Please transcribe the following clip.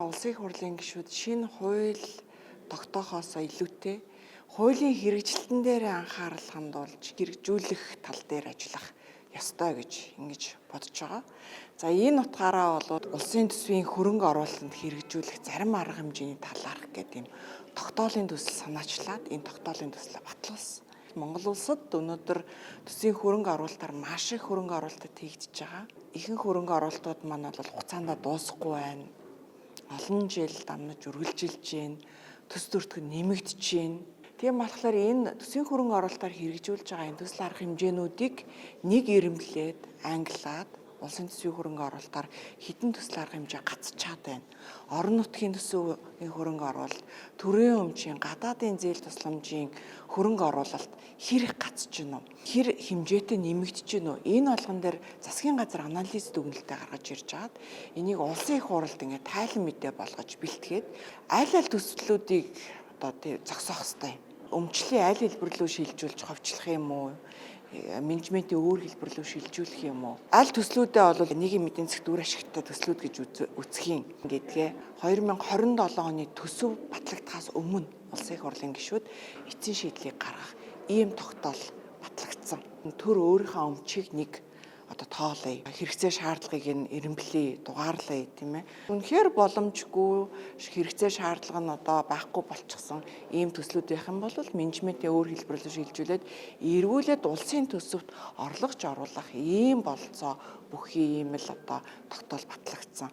Улсын их хурлын гишүүд шинэ хууль тогтоохоосоо илүүтэй хуулийн хэрэгжилтэн дээр анхаарал хандуулж хэрэгжүүлэх тал дээр ажиллах ёстой гэж ингэж бодож байгаа. За, энэ утгаараа бол улсын төсвийн хөрөнгө оруулалтанд хэрэгжүүлэх зарим арга хэмжээний талаарх гэдэг юм тогтоолын төсөл санаачлаад энэ тогтоолын төслөө батлуулсан. Монгол улсад өнөөдөр төсвийн хөрөнгө оруулалтаар маш их хөрөнгө оруулалтад хийгдэж байгаа. Ихэнх хөрөнгө оруулалтууд маань бол хугацаанд дуусахгүй байна. Олон жил дамнаж үргэлжилж байна. Төс төртгөн нэмэгдэж байна. Тийм болохоор энэ төсвийн хөрөнгө оруулалтаар хэрэгжүүлж байгаа энэ төсөл арга хэмжээнүүдийг нэг эрэмблээд, ангилаад, улсын төсвийн хөрөнгө оруулалтаар хэдэн төсөл арга хэмжээ гацчаад байна. Орон нутгийн төсвийн хөрөнгө оруулалт, төрийн өмчийн, гадаадын зээл тусламжийн хөрөнгө оруулалт хэр их гацж гинөө? Хэр хэмжээтэй нэмэгдэж гинөө? Энэ болгон дээр засгийн газар анализ дүгнэлтээ гаргаж ирж хагаад энийг улсын их хурлд ингээд тайлан мэдээ болгож бэлтгээд аль аль төслүүдийг одоо зогсоох хэвээр юм. Өмчлийн аль хэлбэр рүү шилжүүлж ховчлох юм уу? Менежментийн өөр хэлбэр рүү шилжүүлэх юм уу? Аль төслүүдээ бол нийгмийн эдийн засгт үр ашигтай төслүүд гэж үзэх юм гэдгээ 2027 оны төсөв батлагдахаас өмнө улсын их хурлын гишүүд эцсийн шийдлийг гаргах ийм тогтоол батлагдсан. Төр өөрийнхөө өмчийг нэг одоо тоолъё. Хэрэгцээ шаардлагыг нь эрэмблэе, дугаарлая, тийм ээ. Үнэхээр боломжгүй, хэрэгцээ шаардлага нь одоо байхгүй болчихсон ийм төслүүд байх юм бол менежментийн өөр хэлбэр рүү шилжүүлээд эргүүлээд улсын төсөвт орлогч оруулах ийм бололцоо бүхий ийм л одоо тогтоол батлагдсан.